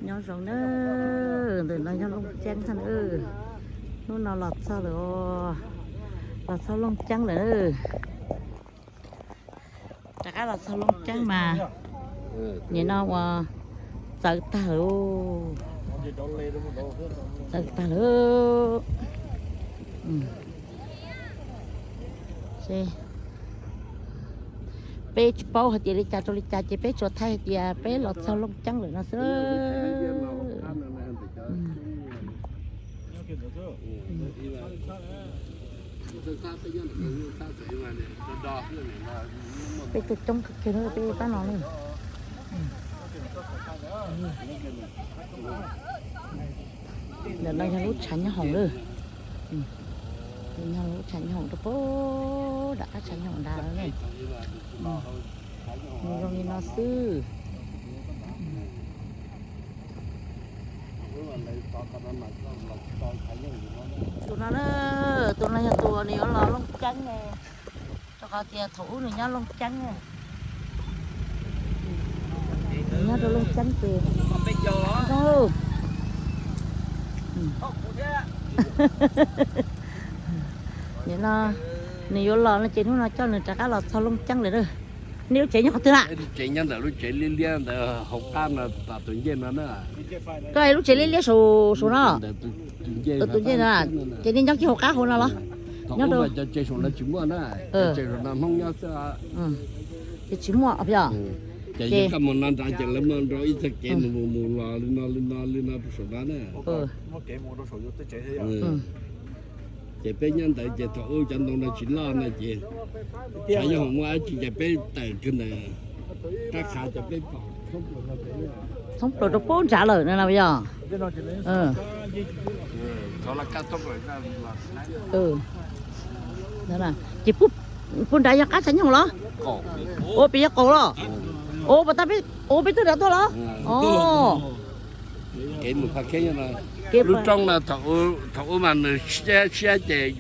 Nyob zoo na, ntawm no yog Looj Ceeb xwb na. Hnub no los txog lawm, los txog Looj Ceeb lawm. Rov qab los txog Looj Ceeb mas nim no uas txawv tag lawm, txawv tag lawm. Peb tsis paub hais tias li cas rau li cas ces peb tsuas thaij hais tias peb los txog Looj Ceeb lawm no xwb. Peb tuaj coob kawg kiag peb pab no na. Ntawm no yog lub tshav nyob hoom lawm. Yog lub tshav nyob hoom rau pem, nram qab tshav nyob hoom nrad lawm. Nws zoo li no xwb. Tus no na, tus no yog tus nws yuav los Looj Ceeb ne, rau qhov tias thaum ub nws nyob Looj Ceeb ne. Nyob rau Looj Ceeb ces zoo. Nim no nws yuav los no ces hnub no coj nws rov qab los txog Looj Ceeb lawm na. Nej lub tsev nyob qhov twg na? Tsev nyob ntawm lub tsev liab liab ntawd hauv qab no, tom tus ncej no na. Koj lub tsev liab liab saum, saum no. Tus ncej no, ces nej nyob kiag hauv qab hauv no los? Nyob rau cov tsev saum no tsis muaj na, cov tsev saum no Hmoob nyob xwb. Ces tsis muaj os. Ces yog koj mus no nrad ces lawv muaj nrau ib txoj kev mus mus mus los li no li no li no rau saum no na. Ces peb nyob ntawd ces thaum ub cov ntoo no tsis loj no ces tshav nyob hoom muaj dab tsi ces peb tawm kiag ntawd qab qhav ces peb pom thoob plaws rau pem nrad lawm no yog. Ces puag nrad yog qab tshav nyoog los? Ua pem yog qaum los? Ua pem, ua peb tuaj nrad tuaj los? Kev mus qhov keeb no, lub roob no thaum ub mas nws siab siab ces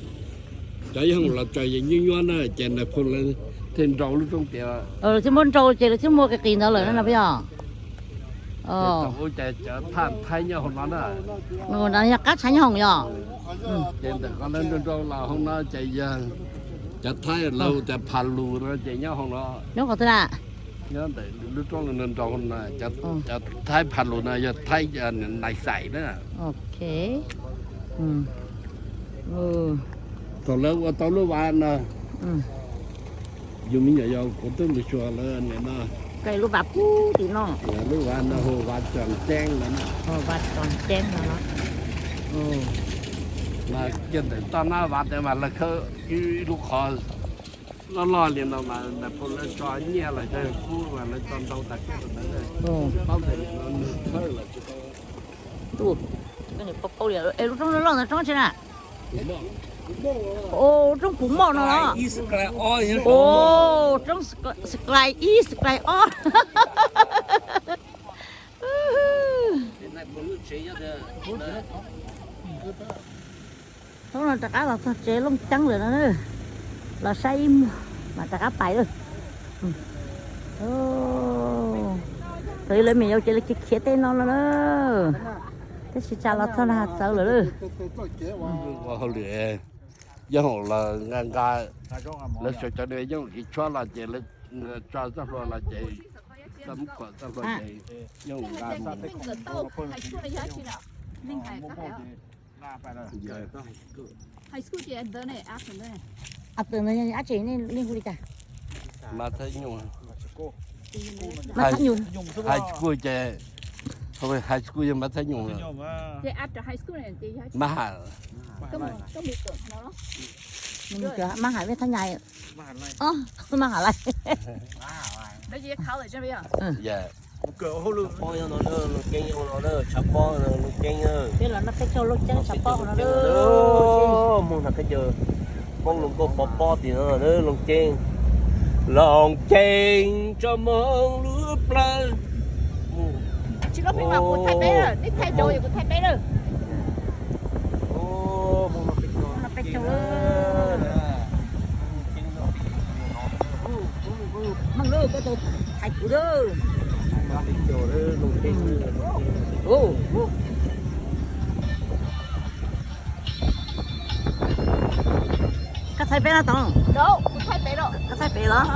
cov yawg los tsaws nyuaj nyuaj na ces nais phoo lawv thiaj nrau lub roob tias. Lawv thiaj muab nrau ces lawv thiaj muaj qis qis ntawd lawm no puas yog? Thaum ub ces cov Thaib nyob hauv no na. Yog qab tshav nyoog yog. Ces ntawm ko lawv nrau nrau los hauv no ces yog cov Thaib lawv tias Pha Lus no ces nyob hauv no. Nyob qhov twg na? Nyob ntawm lub roob nrau hauv no, cov Thaib Pha Lus no yog Thaib Nais Xais na. Thaum lawv ua tau lub vaj no, yus me nyuam yaus kuv twb mus xyuas lawv nim no. Lub vaj pub tim no. Lub vaj no hu vaj Tsoos Ceeb no. Vaj Tsoos Ceeb no. Mas kiag ntawm toj nab vaj ntawd mas lawv khawb ib lub qhov loj loj li no mas nais phoo lawv tso nyiaj los cov kub mas lawv tso ntau tas koj ntawd. Paub ntawm no nws khawb los tsis tau. Lub roob loj loj ntawd roob tsi na? Roob Pum Moj no los? Roob Sklai ib, Sklai ob. Thoob no rov qab los txog tsev Looj Ceeb lawm no. Los saib ib muag mas rov qab pais lawm. Thaum ub lawv me nyuam yaus ces lawv khiav khiav tej no no na. Tab sis tsam los txog no txawv lawm. Ua hauj lwm, yooj los nqa nqa, lawv sau cov yooj kev tshuab los ces lawv tso txoj hlua los ces, txoj muab khuam txoj hlua ces yooj nqa mus. Ab tsi nej hu li cas? Mas Thaj Nyuj. High school ces, high school yog Mas Thaj Nyuj. Mas Haj. Mas Haj Nyuj. Mas Haj Lais. Peb los noj peb caug Looj Ceeb tshav pob no. Hmoob no peb caug, Hmoob Looj Nkauj pov pob tim no Looj Ceeb. Looj Ceeb tso Hmoob lub plawv. Tsis loj peb mas kuv thaij peb lawm, nej thaij rau kuv thaij peb lawm. Hmoob lub, koj tau hais kuv lawm. Thaij peb no Toom. Koj thaij pem los?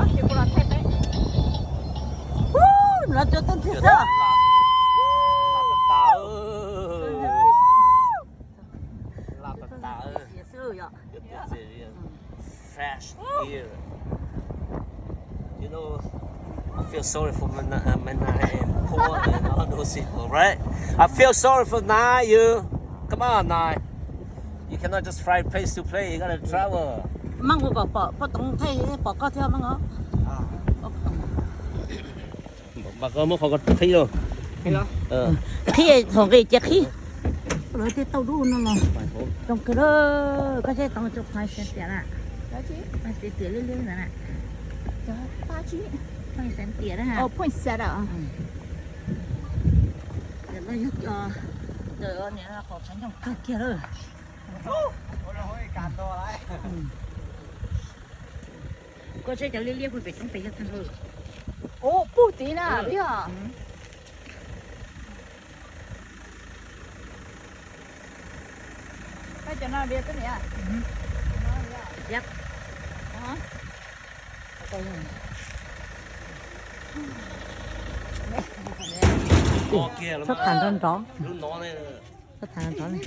Ub, no cua tuaj ntxiv xwb. Fresh air. You know, I feel sorry for Mana, uh, Mana and Paul and all those people, right? I feel sorry for Nai, you. Come on, Nai. You cannot just fly place to place. You gotta travel. Maj ua kom pom, pom Toom thaij pom koj thiab Maj os. Mas koj muab qhov ko qhib los. Qhib thaum nqis ces qhib. Lawv tej tauj dub no los zoo kawg. Koj saib Toom, cov phai xeev tiam na. Phai xeev tiam liab liab ntawd na. Phai xeev tiam na. Yog cov, cov niam qhov tshaj nyooj kawg kiag lawm. Koj saib cov liab liab puag pem roob pem yog tag lawm. Ub, puag tid na, liab. Cov no liab twb niam. Txhob tham nrov nrov. Txhob tham nrov nrov li.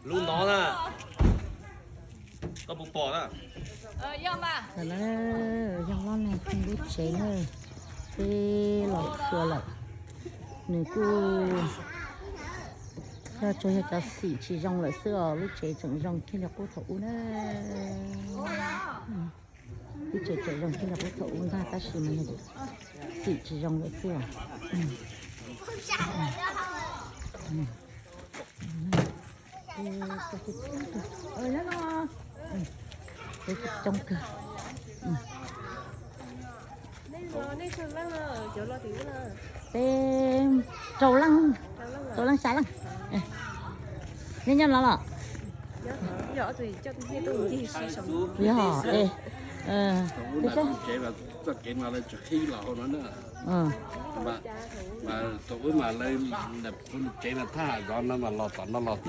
Lub no na. Koj puas pom na? Yog los na, lub tsev na, peb los xyuas lawm. Nws kuj yog tsuas yog cov xim tsis zoo lawm xwb os, lub tsev tseem zoo kiag li qub thaum ub na. Lub tsev tseem zoo kiag li qub thaum ub ntag tab sis mas yog xim tsis zoo lawm xwb os. Coob kawg. Peb rau leej, rau leej xya leej. Nej nyob no los? Yog, thaum ub mas lawv tsev mas thaj zov no mas los tom no los xwb.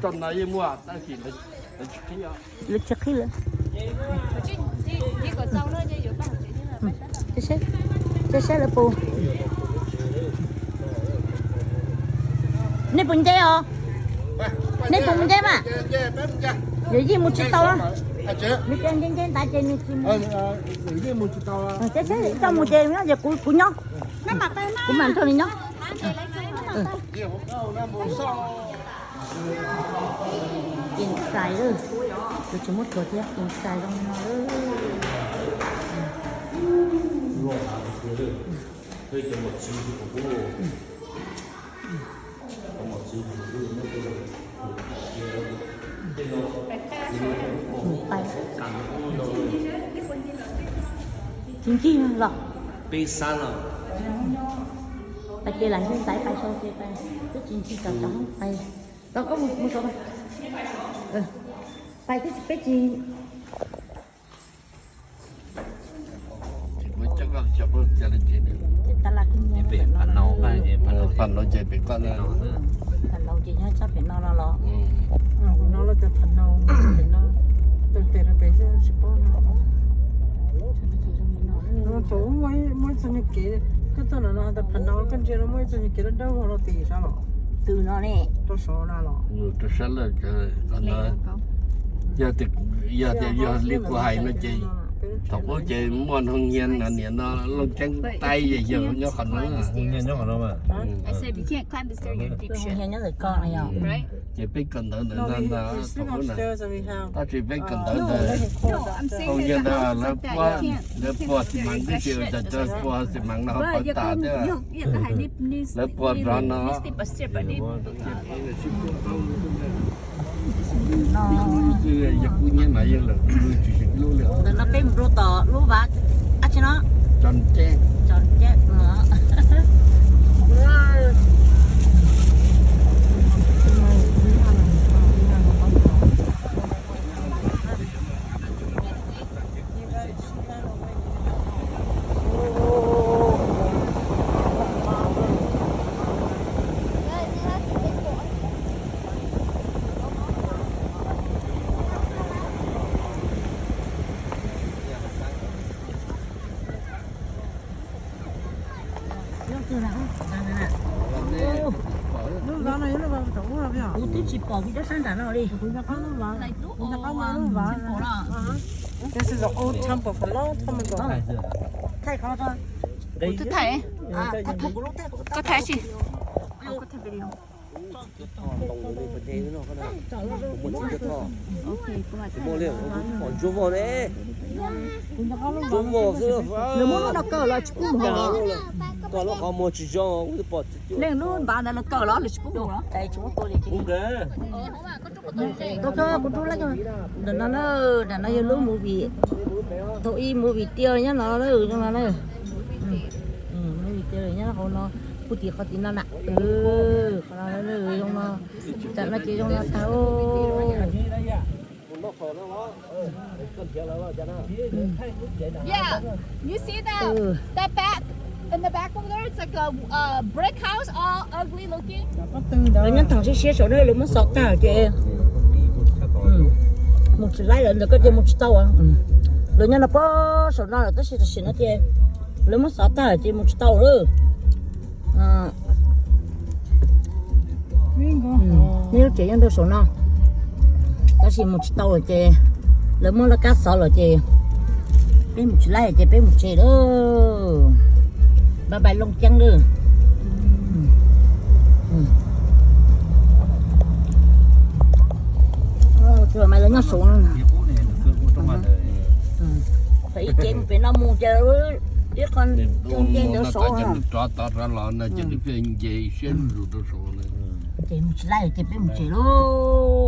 Txoj no yeej muaj tab sis lawv tsis qhib lawm. Saib saib lawv puas, nej puas nce os? Nej puas mus nce mas? Yog yeej mus tsis tau. Nws nce nce ntawd ces nws tsis mus. Saib saib txoj mus ces yog kuv, kuv nyob, kuv mam nrog nws nyob. Tis ntxais lawm, kuv tsis muab rhuav thiab, tis ntxais zoo no lawm. Mus pais. Tsis ncig los? Peb sab los. Pais ces lam ntxhi ntxaiv pais sau ces pais, twb tsis ncig cov cov pais. Los koj mus, mus sau pais. Pais twb peb tsis. Pam no ces pem koj no. Pam no ces nyob sab pem no no los? Kuv no los cov pam no, pem no, tau tes rau pem xwb tsis paub no. Thaum ub muaj ib txoj nyuag kev, koj txog no no tas pam no koj ntsia no muaj ib txoj nyuag kev dawb dawb vog rau tim sab los? Twg no ne? Rau saud na los? Rau sab lawm. Yog tias, yog tias yog li kuv hais no ces thaum ub ces muaj noog nyiag no, niam no Looj Ceeb Taib yog nyob qhov no. Ces peb kawm ntawv ntawd no, thaum ub na, tab sis peb kawm ntawv ntawd, thaum yog ntawd lawv puag, lawv puag xi mas twb tsis, cov puag xi mas no pawg tas thiab, lawv puag zov no. Ntawm no peb mus rau tom lub vaj, ab tsi no, cov ceb no. Lub vaj no yog lub vaj tom ub los yog? Kuv twb tsis pom kuv rab sab nram no li. Kuv nco qab lub vaj, kuv nco qab lub vaj. This is an old temple from long time ago. Thaij qhov, kuv twb thaij, koj thaij si. Nws muab lub no kaw los tsis pub mus. Koj lub qhov muag tsis zoo, wb twb pom txiv cuab. Leej lub npav ntawd los kaw los lawv tsis pub mus los. Tau koj, kuv rub lawm. Ntawm no na, ntawm no yog lub movie, thaum ub movie tiaj nyob no na, zoo no na. Movie tiaj nyob hauv no, puag tim qhov tim no na. Qhov no zoo no, tam no ces zoo no tag. Yeah, you see that, that back, in the back over there, it's like a, uh, brick house, all ugly looking. Lawv nyob tag siab siab saum no, lawv muab xov tag ces mus tsis laib lawm ntawd, koj cia mus tsis tau. Lawv nyob no puag saum no lawm tab sis tam sim no ces lawv muab xov tag ces mus tsis tau lawm. Neb lub tsev nyob rau saum no, tab sis mus tsis tau lawm ces lawv muab laj kab xov lawm ces peb mus tsis laib ces peb mus tsev lawm. Bye bye Looj Ceeb lawm. Mas lawv nyob saum no. Thaum ib ce mus pem no mus ces ib qho nce ntawd saud. Ces mus tsis laib ces peb mus tsev lauj.